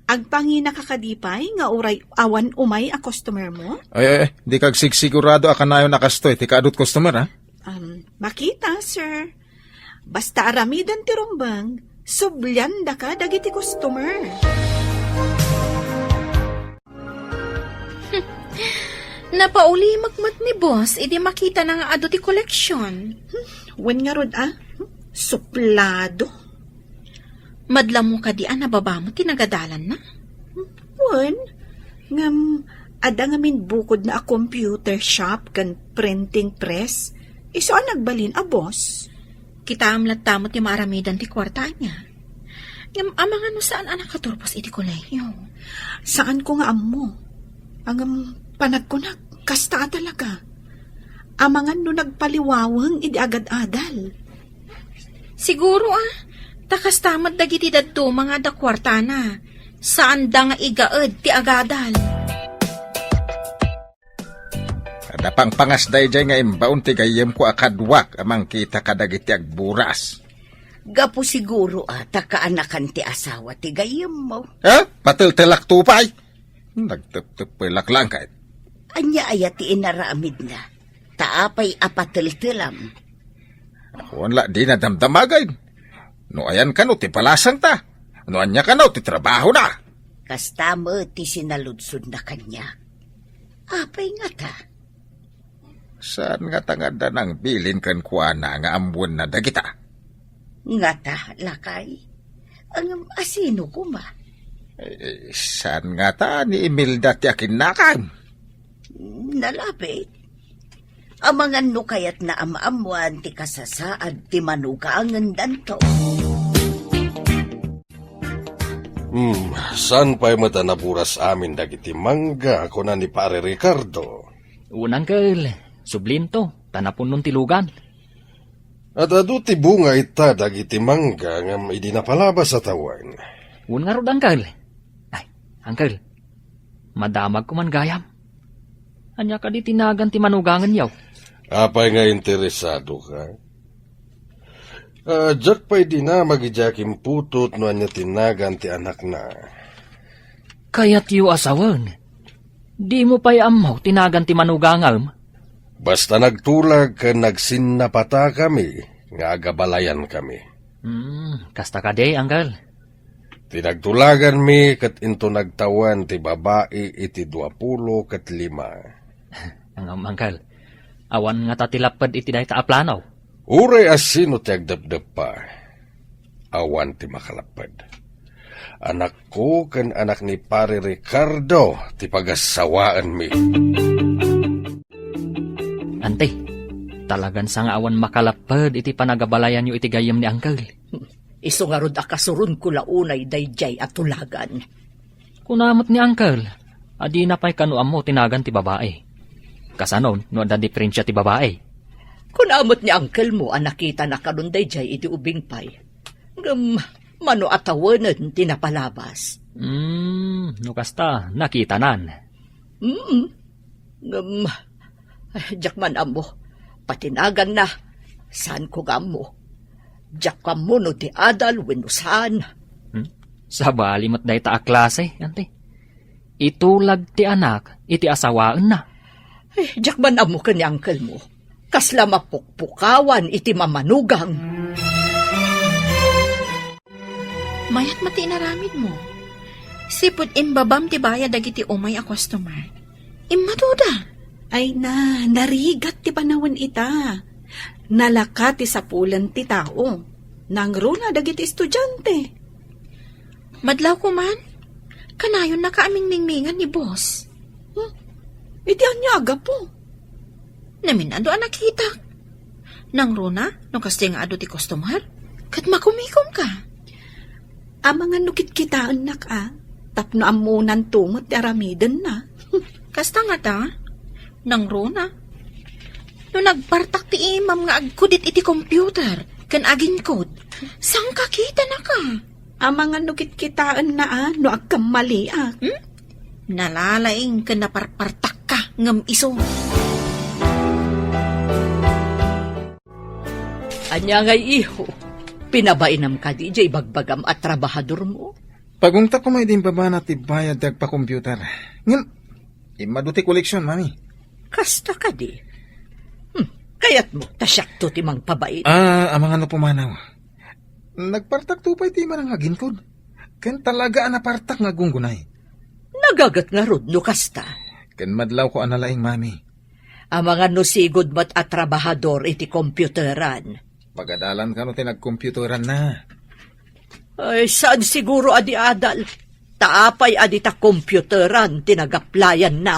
Agpanginaka kadi pay nga uray awan umay a customer mo? Ay, ay, ay, di kagsigsigurado a kanayon a kastoy ti kaadut customer, ha? Um, makita, sir. Basta aramiden ti rumbeng, subliandaka dagiti customer. Napaulimek met ni boss idi makitana nga adu ti koleksyon. Hmm, wen ngarud, a? Suplado. Madla mo kadi a nababa met ti nagadalanna? Wen, ngem adda ngamin bukodna a computer shop ken printing press. Isu a nagbalin a boss. Kitaem latta met ti maaramidan ti kuarta ania. Ngem amangan no saan a nakaturpos iti kolehiyo. Saanko nga ammo. Ngem panagkunak, kasta a talaga. Amangan no nagpaliwaweng idi agad-adal. Siguro, a, ta kasta met dagiti dadduma nga adda kuartana. Saanda nga igaed ti agadal. Adda pangpangas daydiay nga imbaon ti gayyemko a kaduak a mangkita kadagiti agburas. Gapu siguro a ta kaanakan ti asawa ti gayyemmo. Ha? Pateltelakto pay? Nagteptepelak lang kay. Ania aya ti inaramidna? Ta apay a pateltelam? Awan la dina damdamagay. No ayan kano ti palasangta? No ania kano ti trabahona? Kasta met ti sinaludsodna kaniak. Apay ngata? Saan ngata nga adda nangbilin kenkuana nga ammoenna dagita? Ngata, lakay? Ngem asino koma? Eh, saan ngata ni Imelda ti akinnakam? Nalabit. Amangan no kayatna a maammoan ti kasasaad ti manugangendanto. Hmm, saan pay met a naburas amin dagiti mangga, kuna ni Pare Ricardo? Wen, Uncle, sublinto, ta napunnon ti lugan. Ad-adu ti bunga ita dagiti mangga ngem idi napalabas a tawen. Wen ngarud, Uncle. Ay, Uncle, madamagko man gayam. Ania kadi ti nagan ti manugangenyo? Apay nga interesado ka? Ah, diak pay dinamag idiay akimputot no ania ti nagan ti anakna. Kayatyo a sawen, dimo pay ammo ti nagan ti manugangem? Basta nagtulag ken nagsinnapatakami nga agabalayankami. Hmm, kasta kadi, Uncle? Ti nagtulaganmi ket into nagtawen ti babai iti duapulo ket lima. Ngem, Uncle, awan ngata ti lapped iti dayta a plano? Uray a sino ti agdepdeppa, awan ti makalapped. Anakko ken anak ni Pare Ricardo ti pagassawaenmi. Ante, talagan sa nga awan makalapped iti panagabalayanyo iti gayyem ni Uncle. Isu ngarud a kasuronko la unay daydiay a tulagan. Kuna met ni Uncle, a dina pay kano ammo ti nagan ti babai. Kasano no adda diferensia ti babai? Kuna met ni Uncle mo a nakitana kanon daydiay idi ubing pay. Ngem mano a tawenen ti napalabas? Hmm, no kasta, nakitanan. Mm. Ngem, ay, diak man ammo. Pati naganna, saanko nga ammo. Diak ammo no ti adal wenno saan. Hmm? Sabali met dayta a klase, Ante. Itulag ti anak iti asawaenna. Ay, diak man ammo ken ni uncle mo. Kasla mapukpukawan iti mamanugang. Mayat met ti inaramidmo. Sipud imbabam ti bayad dagiti umay a customer. Immaduda. Ay na, narigat ti panawen ita. Nalaka ti sapulen ti tao. Nangruna dagiti estudiante. Madlawko man, kanayonnaka a mingmingmingan ni boss. Hmm? Iti ania a gapu? Namin-adu a nakitak. Nangruna, no kasta nga adu ti customer, ket makumikomka. Amangan no kitkitaennak a, tapno ammonanto met ti aramidenna. Kasta ngata, nangruna. No nagpartak ti imam nga agkudit iti computer ken aginkod, saan ka kitanaka? Amangan no kitkitaenna a no agkammaliak. Hmm? Nalalaing ken naparpartakka ngem isu. Ania ngay, iho? Pinabainam kadi diay ibagbagam a trabahadormo? Pagungtak koma idi imbabana ti bayad ti agpa-computer. Ngem, immadu ti koleksion, Mami. Kasta kadi? Hmm, kayatmo ta siakto ti mangpabain? Ah, amangan no pumanaw. Nagpartakto pay ti imana nga aginkod. Ken talaga a napartak nga aggunggunay. Nagaget ngarud no kasta. Ken madlawko a nalaing, Mami. Amangan no sigud met a trabahador iti computeran. Pagadalan kano ti nagcomputeranna. Ay, saan siguro a di adal? Ta apay a dita computeran ti nagaplayanna?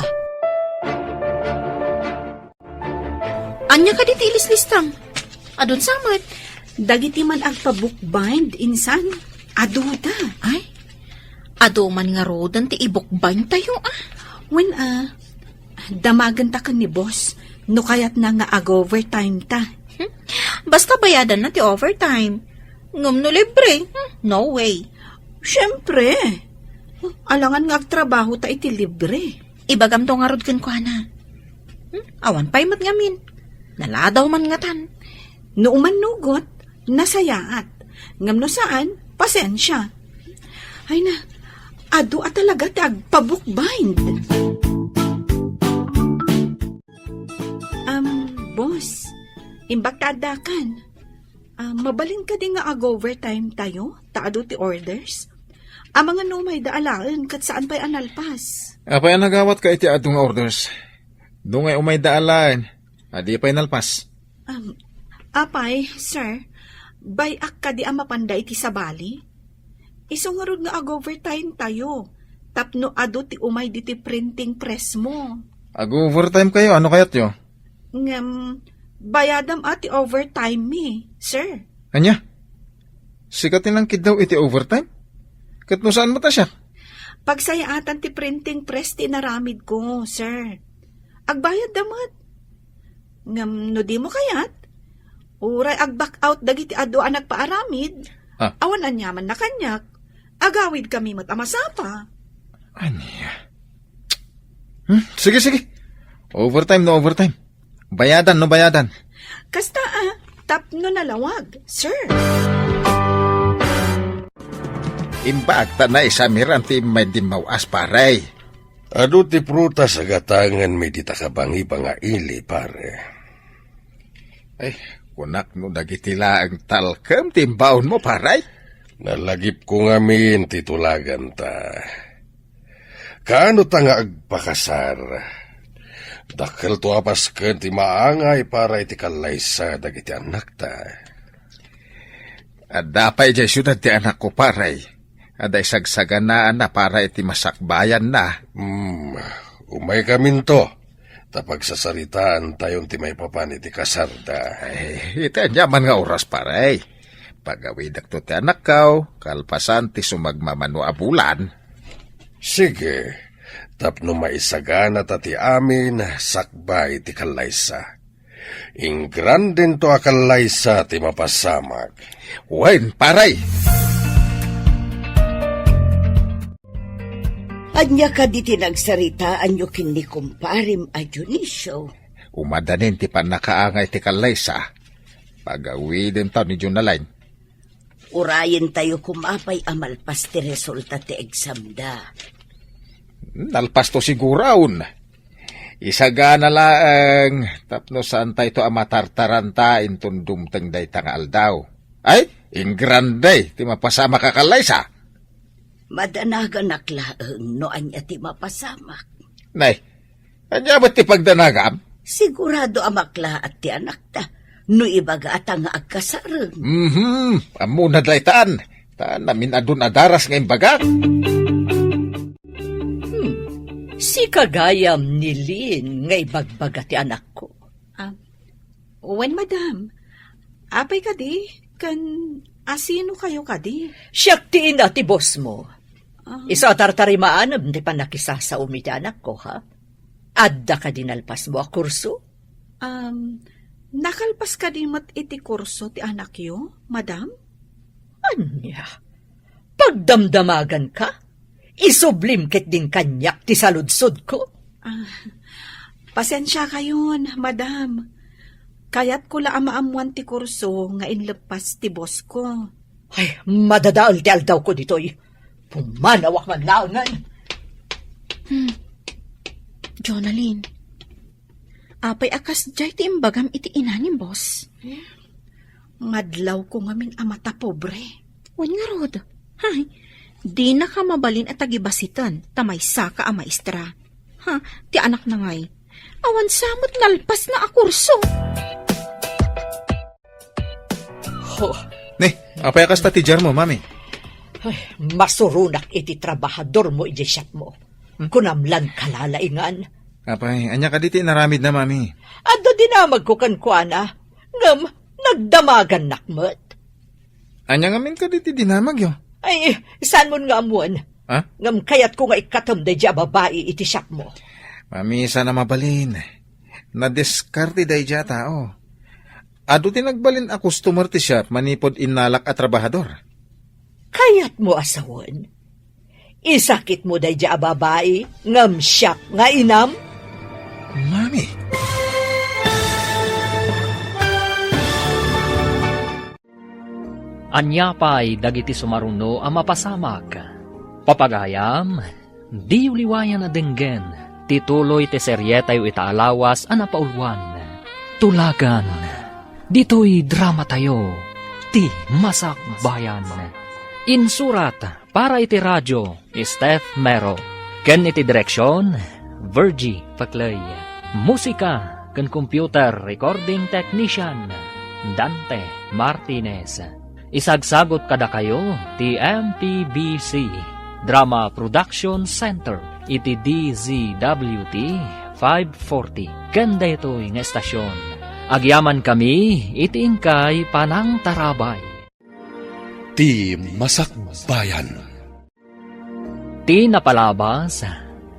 Ania kadi ti ilislistam? Adun sa met? Dagiti man agpa-bookbind, insan, aduda. Ay, adu man ngaruden ti i-bookbind tayo, ah. Wen, ah, damagenta ken ni boss, no kayatna nga ag-overtime ta. Hmm? Basta bayadanna ti overtime. Ngem no libre, hmm, no way. Siempre. Alangan nga agtrabaho ta iti libre. Ibagamto ngarud kenkuana. Hmm? Awan pay met ngamin. Naladaw man ngatan. No umannugot, nasayaat. Ngem no saan, pasensia. Ay na, adu a talaga ti agpa-bookbind. Um, boss, imbag ta addakan. Ah, mabalin kadi nga ag-overtime tayo, ta adu ti orders? Amangan no umayda alaen, ket saan pay a nalpas. Apay a nagawatka iti adu nga orders? Dungay umayda alaen, adi pay nalpas. Um, apay, sir, bay-ak kadi a mapanda iti sabali? Isu ngarud nga ag-overtime tayo, tapno adu ti umay diti printing press mo. Ag-overtime kayo, ano kayatyo? Ngem, bayadam a ti overtime mi, sir. Ania? Sika ti nangkiddaw iti overtime? Ket no saan met a siak? Pagsayaatan ti printing press ti inaramid ko, sir. Agbayad da met. Ngem no di mo kayat, uray ag-back out dagiti adu a nagpaaramid, ah, awan aniaman na kaniak, agawid kami met a masapa. Ania? Hmm, sige, sige. Overtime no overtime. Bayadan no bayadan. Kasta, ah, tapno nalawag, sir. Imbag ta naisamiran ti immay dimmaw-as, pare. Adu ti prutas a gatanganmi dita kabangiba nga ili, pare. Ay, kunak no dagiti laeng talkem ti imbaonmo, pare? Nalagipko ngamin ti tulaganta. Kaano ta nga agpakasar? Dakkelto a pasken ti maangay para iti kallaysa dagiti annakta. Adda pay idiay siudad ti anakko, pare. Adda isagsaganaanna para iti masakbayanna. Hmm, umaykaminto, ta pagsasaritaantayon ti maipapan iti kasarda. Ay, iti aniaman nga oras, pare. Pagawidekto ti anakko, kalpasan ti sumagmamano a bulan. Sige, tapno maisagana ta ti amin sakbay ti kallaysa. Ingrandento a kallaysa ti mapasamak. Wen, pare! Ania kadi ti nagsaritaanyo ken ni kumparem a Dionisio? Umadanin ti pannakaangay ti kallaysa. Pagawidentaw ni Jonalyn. Urayentayo koma pay a malpas ti resulta ti examda. Nalpasto siguron. Isagana laeng tapno saantayto a matartaranta inton dumteng dayta nga aldaw. Ay, ingrande ti mapasamak a kallaysa. Madanaganak laeng no ania ti mapasamak. Nay, ania met ti pagdanagam? Sigurado a maklaat ti anakta no ibagata nga agkasareng. Mhm, ammona daytan. Ta namin-adun a daras nga imbagak. Hmm, sika gayam ni Lynn nga ibagbaga ti anakko. Ah, wen, madam. Apay kadi? Ken asino kayo kadi? Siak ti ina ti boss mo. Ah. Isu a tartarimaanam ti pannakisasaom iti anakko, ha? Adda kadi nalpasmo a kurso? Um, nakalpas kadi met iti kurso ti anakyo, madam? Ania? Pagdamdamaganka? Isublim ketdin kaniak ti saludsodko. Ah, pasensiakayon, madam. Kayatko la a maammoan ti kurso nga inleppas ti boss ko. Ay, madadael ti aldawko ditoy. Pumanawak man laengen. Hmm. Jonalyn, apay a kasdiay ti imbagam iti ina ni boss? Eh, ngadlawko ngamin a matapobre. Wen ngarud, hay, dinaka mabalin a tagibasiten ta maysaka a maestra. Ha, ti anakna ngay, awan sa met nalpasna a kurso. Ho. Ne, apay a kasta ti diarmo, mami? Ay, masuronak iti trabahadormo idiay shopmo. Hmm? Kunam lan kalalaingan. Apay, ania kadi ti inaramidna, mami? Adda dinamagko kenkuana, ngem nagdamagannak met. Ania ngamin kadi ti dinamagyo? Ay, saanmon nga ammoen. Ha? Ngem kayatko nga ikkatem daydiay a babai iti shopmo. Mami, saan a mabalin. Nadiskarte daydiay a tao. Adu ti nagbalin a customer ti shop manipud innalak a trabahador. Kayatmo a sawen? Isakitmo daydiay a babai ngem siak nga inam? Mami. Ania pay dagiti sumaruno a mapasamak? Papagayam, diyo liwayan a denggen ti tuloy ti serietayo ita a lawas a napauluan. Tulagan, ditoy dramatayo, Ti Masakbayan. Insurat para iti radio, Steph Mero. Ken iti direksion, Virgie Paclay. Musika ken computer recording technician, Dante Martinez. Isagsagot kadakayo ti M P B C Drama Production Center iti D Z W T five forty ken daytoy nga estasion. Agyamankami iti inkay panangtarabay. Ti Masakbayan. Ti napalabas,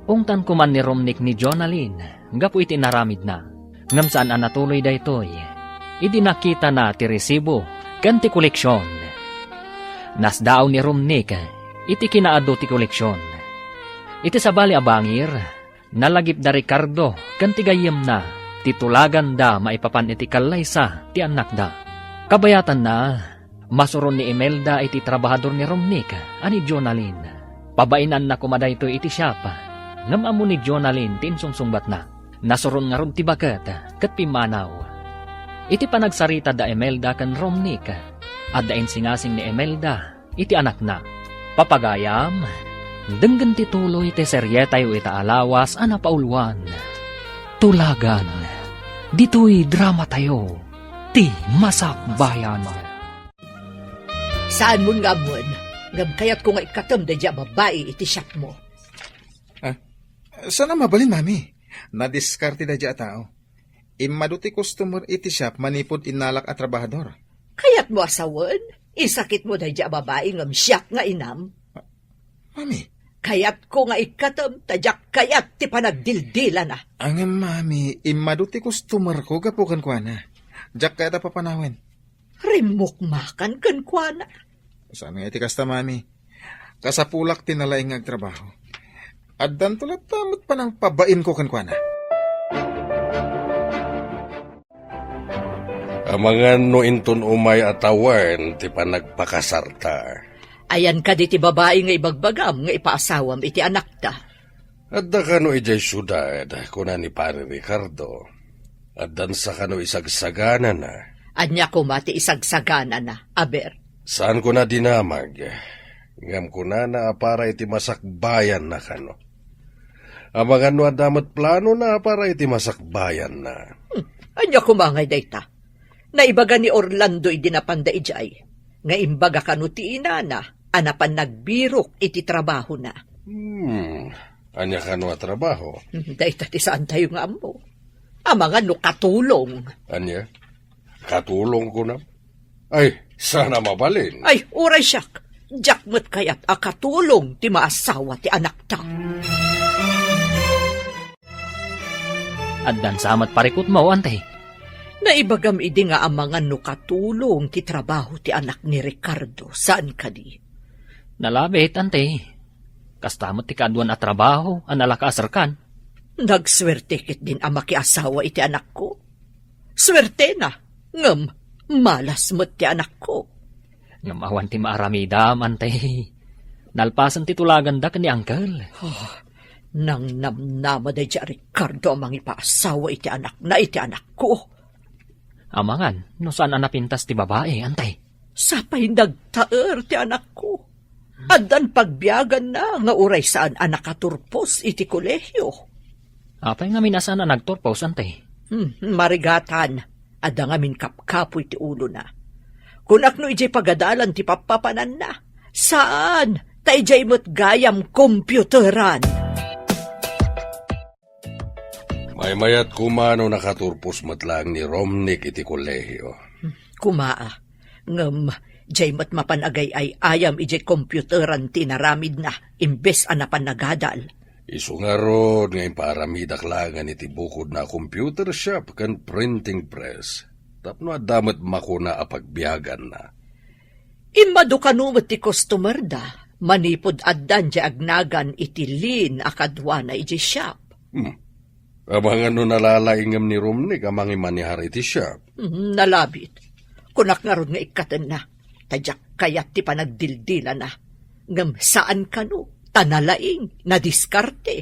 ungtan koman ni Romnick ni Jonalyn gapu iti inaramidna, ngem saan a natuloy daytoy idi nakitana ti resibo ken ti koleksion. Nasdaaw ni Romnick iti kinaadu ti koleksion. Iti sabali a bangir, nalagip da Ricardo ken ti gayyemna ti tulaganda maipapan iti kallaysa ti annakda. Kabayatanna, masuron ni Imelda iti trabahador ni Romnick a ni Jonalyn. Pabainanna koma daytoy iti shop. Ngem ammo ni Jonalyn ti insungsungbatna. Nasuron ngarud ti baket ket pimmanaw. Iti panagsarita da Imelda ken Romnick, adda insingasing ni Imelda iti anakna. Papagayam, denggen ti tuloy ti serietayo ita a lawas a napauluan. Tulagan, ditoy dramatayo, ti Masakbayan. Saanmon nga ammoen, ngem kayatko nga ikkatem daydiay a babai iti shopmo. Ah, saan a mabalin, Mami? Nadiskarte daydiay a tao. Immadu ti customer iti shop manipud innalak a trabahador. Kayatmo a sawen? Isakitmo daydiay a babai ngem siak nga inam? Mami. Kayatko nga ikkatem ta diak kayat ti panagdildilana. Ngem, Mami, immadu ti customerko gapu kenkuana. Diak kayat a papanawen. Rimmukmakan kenkuana. Saan nga iti kasta, Mami? Kasapulak ti nalaing nga agtrabaho. Addanto latta met panangpabainko kenkuana. Amangan no inton umay a tawen ti panagpakasarta. Ayan kadi ti babai nga ibagbagam nga ipaasawam iti anakta? Adda kano idiay siudad, kuna ni Pari Ricardo. Addansa kano isagsaganana. Ania koma ti isagsaganana, aber? Saan kona dinamag, ngem kunana a para iti masakbayanna kano. Amangan no adda met planona a para iti masakbayanna. Hmm, ania koma ngay dayta? Naibaga ni Orlando idi napanda idiay, nga imbaga kano ti inana a napan nagbirok iti trabahona. Hmm, ania kano a trabaho? Hmm, dayta ti saantayo nga ammo. Amangan no katulong. Ania? Katulong kunam? Ay, saan a mabalin. Ay, uray siak. Diak met kayat a katulong ti maasawa ti anakta. Addansa met parikutmo, Ante? Naibagam idi nga amangan no katulong ti trabaho ti anak ni Ricardo, saan kadi? Nalabit, Ante. Kasta met ti kaaduan a trabaho a nalaka a serkan. Nagsuerte ketdin a makiasawa iti anakko. Suertena, ngem malas met ti anakko. Ngem awan ti maaramidam, Ante. Nalpasen ti tulaganda ken ni Uncle. Oh, nangnamnama daydiay a Ricardo a mangipaasawa iti anakna iti anakko. Amangan no saan a napintas ti babai, Ante? Sapay nagtaer ti anakko. Addan pagbiaganna nga uray saan a nakaturpos iti kolehio. Apay ngamin a saan a nagturpos, Ante? Hmm, marigatan. Adda ngamin kapkapoy ti ulona. Kunak no idiay pagadalan ti pappapananna. Saan, ta idiay met gayam kompiyuteran. Maymayat koma no nakaturpos met laeng ni Romnick iti kolehio. Koma a, ngem diay met mapan agay-ay-ayam idiay kompiyuteran ti inaramidna imbes a napan nagadal. Isu ngarud nga impaaramidak laengen iti bukodna a computer shop ken printing press tapno adda met makuna a pagbiaganna. Immadu kano met ti customerda manipud addan diay agnagan iti lin a kaduana idiay shop. Hmm. Amangan no nalalaingem ni Romnick a mangimanehar iti shop. Hmm, nalabit. Kunak ngarud nga ikkatenna, ta diak kayat ti panagdildilana. Ngem saan kano, ta nalaing, nadiskarte.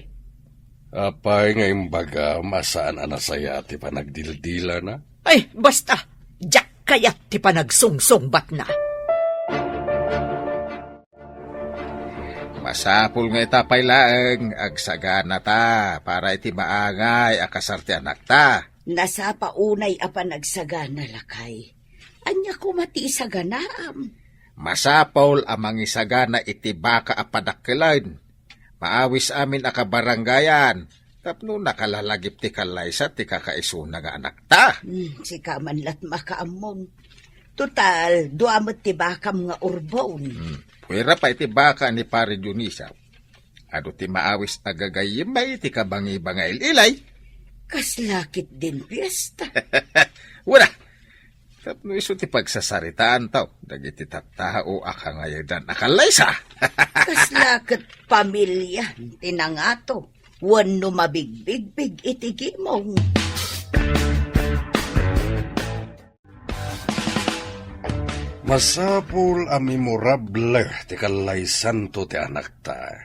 Apay nga imbagam a saan a nasayaat ti panagdildilana? Ay, basta, diak kayat ti panagsungsungbatna. Masapul nga ita pay laeng agsaganata para iti maangay a kasar ti anakta. Nasapa unay a panagsagana, lakay. Ania koma ti isaganaam? Masapul a mangisagana iti baka a padakkelen. Maawis amin a kabarangayan tapno nakalalagip ti kallaysa ti kakaisuna nga anakta. Hmm, sika man lat makaammon. Total, dua met ti bakam nga urbon. Hmm. Puwera pay ti baka ni Pari Dionisio. Adu ti maawis a gagayyem ti kabangibangail-ilay. Kasla ketdin fiesta. Wala. Tapno isu ti pagsasaritaan taw dagiti tattao a kangayadan a kallaysa. Kasla ket pamilya ti nangato wenno mabigbigbig iti gimong. Masapul a memorable ti kallaysanto ti anakta.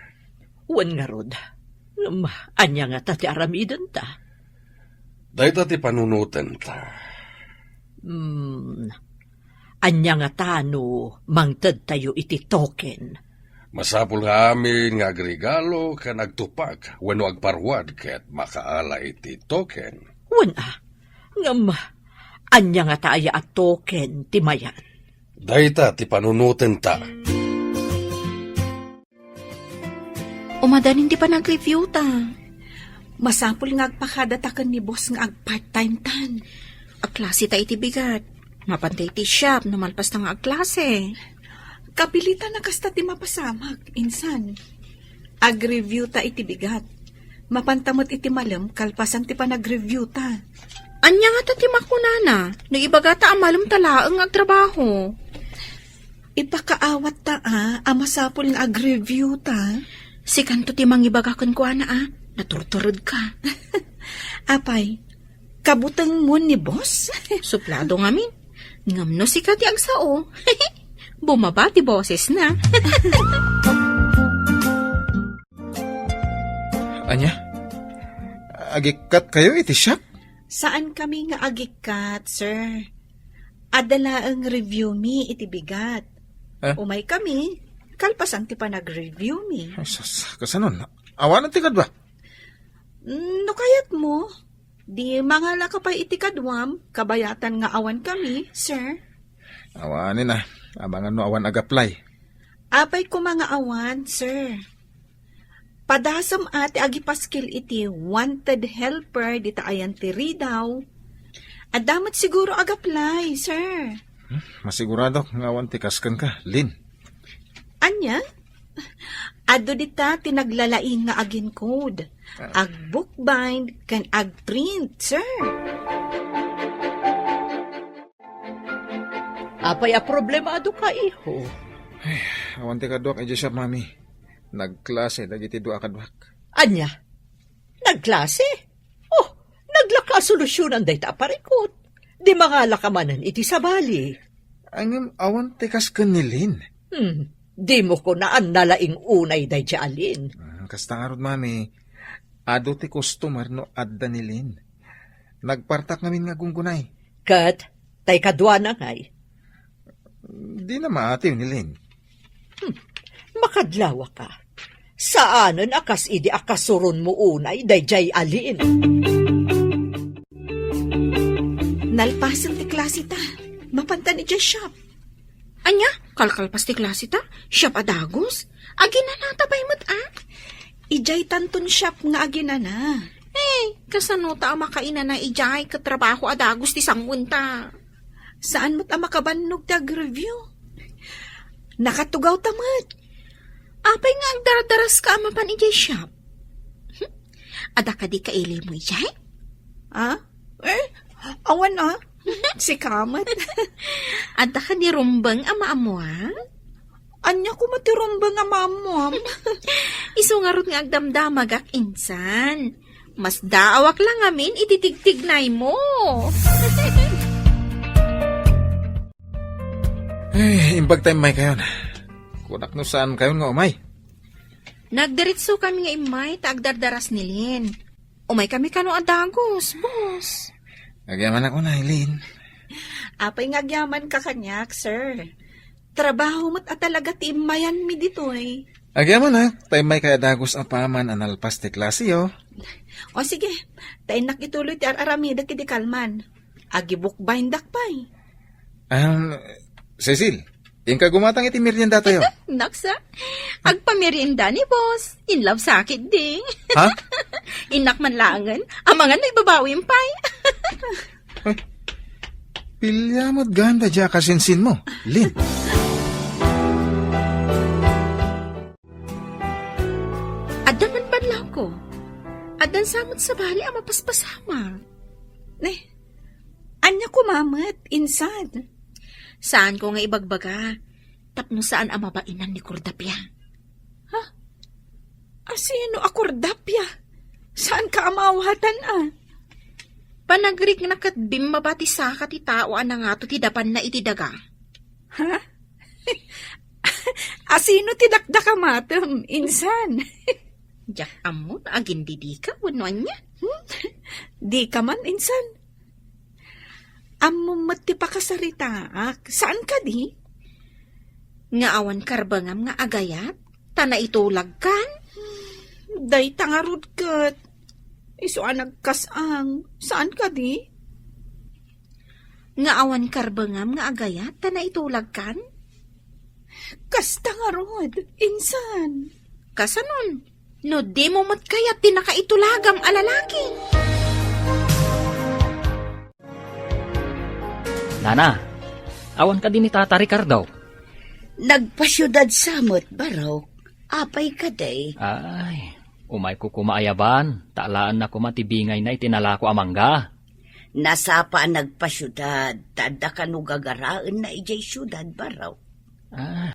Wen ngarud, Ngem ania ngata ti aramidenta? Dayta ti panunotenta. Hmm. Ania ngata no mangtedtayo iti token? Masapul nga amin nga agregalo ken agtupak wenno agparuad ket makaala iti token. Wen a, ngem ania ngata aya a token ti mayan? Dayta ti panunotenta. Umadanin ti panag-review ta. Masapul nga agpakadataken ni boss nga ag-part-time tan. Agklase ta iti bigat. Mapanta iti shop no malpas ta nga agklase. Kapilitan a kasta ti mapasamak, insan. Ag-review ta iti bigat. Mapanta met iti malem kalpasan ti panag-review ta. Ania ngata ti makunana no ibagata a malem ta laeng nga agtrabaho? Ipakaawat ta a, a masapul nga ag-review ta. Sikanto ti mangibaga kenkuana a, naturtured ka. Apay, kabutengmo ni boss? Suplado ngamin. Ngem no sika ti agsao, bumaba ti bosesna. Ania? Agikkat kayo iti shop? Saan kami nga agikkat, sir. Adda laeng review mi iti bigat. Eh? Umay kami, kalpasan ti panag-review mi. Ay, sus, kasanon? Awanen ti kadua? Mm, no kayatmo, di mangala ka pay iti kaduam, kabayatan nga awan kami, sir. Awanen a, amangan no awan ag-apply. Apay koma nga awan, sir. Padasem a ti agipaskil iti wanted helper dita ayan ti Ridao. Adda met siguro ag-apply, sir. Hmm, masiguradok nga awan ti kas kenka, Lin. Ania? Adu dita ti naglalaing nga agincode. Ah. Agbookbind ken agprint, sir. Apay a problema adu ka, iho? Ay, awan ti kaduak idiay shop, Mami. Nagklase dagiti dua a kaduak. Ania? Nagklase? Oh, naglaka a solusyonan dayta a parikut. Di mangala ka manen iti sabali. Ay, ngem awan ti kas ken ni Lin. Hmm, dimo kunaan nalaing unay daydiay a Lin. Hmm, kasta ngarud, Mami. Adu ti customer no adda ni Lin. Nagpartak ngamin nga gunggunay. Ket, tay kaduana ngay? Dina maatiw ni Lin. Hmm. Makadlawa ka. Saanen a kas idi a kasuronmo unay daydiay a Lin. Nalpasen ti klase ta. Mapantan idiay shop. Ania? Kalkalpas ti klase ta? Shop a dagus? Aginanata pay met a? Idiay tanton shop nga aginana. Eh, kasano ta a makainana idiay ket trabaho a dagus ti sanguenta? Saan met a makabannog ti ag-review? Nakatugaw ta met. Apay nga agdardaras ka a mapan idiay shop? Hmm? Adda kadi kailimo idiay? Ah? Eh, awan a. Sika met. Adda kadi rumbeng a maammuam? Ania koma ti rumbeng a maammuam? Isu ngarud nga agdamdamagak insan. Masdaawak la ngamin iti tigtignaymo. Ay, imbag ta immaykayon. Kunak no saankayon nga umay. Nagdiretso kami nga immay ta agdardaras ni Lin. Umay kami kano a dagus, boss. Agyamanak unay, Lin. Apay nga agyamanka kaniak, sir. Trabaho met a talaga ti immayanmi ditoy. Agyamanak, ta immaykayo a dagus apaman a nalpas ti klaseyo. O sige, ta innak ituloy ti ar-aramidek idi kalman. Agibookbindak pay. Um, Cecil, inka gumatang iti meriendatayo. Naksa, agpamerienda ni boss. In love sakit di. Ha? Innak man laengen, amangan no ibabawim pay. Ay, pilya met ganda dia kasinsinmo, Lin. Adda man banlawko. Addan sa met sabali a mapaspasamak. Ne, ania koma met, insan? Saanko nga ibagbaga, tapno saan a mabainan ni Cordapia. Ha? Asino a Cordapia? Saanka a maawatan a? Panagrikna ket bimmaba ti saka ti tao a nangato ti dapanna iti daga. Ha? Asino ti dakdakamatem, insan? Diak ammo no agindidika wenno ania. Hmm? Dika man, insan. Ammom met ti pakasaritaak, saan kadi? Nga awan karbengam nga agayat, ta naitulagkan? Dayta ngarud ket. Isu a nagkas-ang, saan kadi? Nga awan karbengam nga agayat, ta naitulagkan? Kasta ngarud, insan. Kasanon? No dimo met kayat ti nakaitulagam a lalaki? Nana, awan kadi ni Tata Ricardo? Nagpasiudad sa met, Barok. Apay kadi? Ay, umayko koma ayaban, ta alaenna koma ti bingayna iti nalako a mangga. Nasapa a nagpasiudad, ta adda kano gagaraenna idiay siudad, Barok. Ah,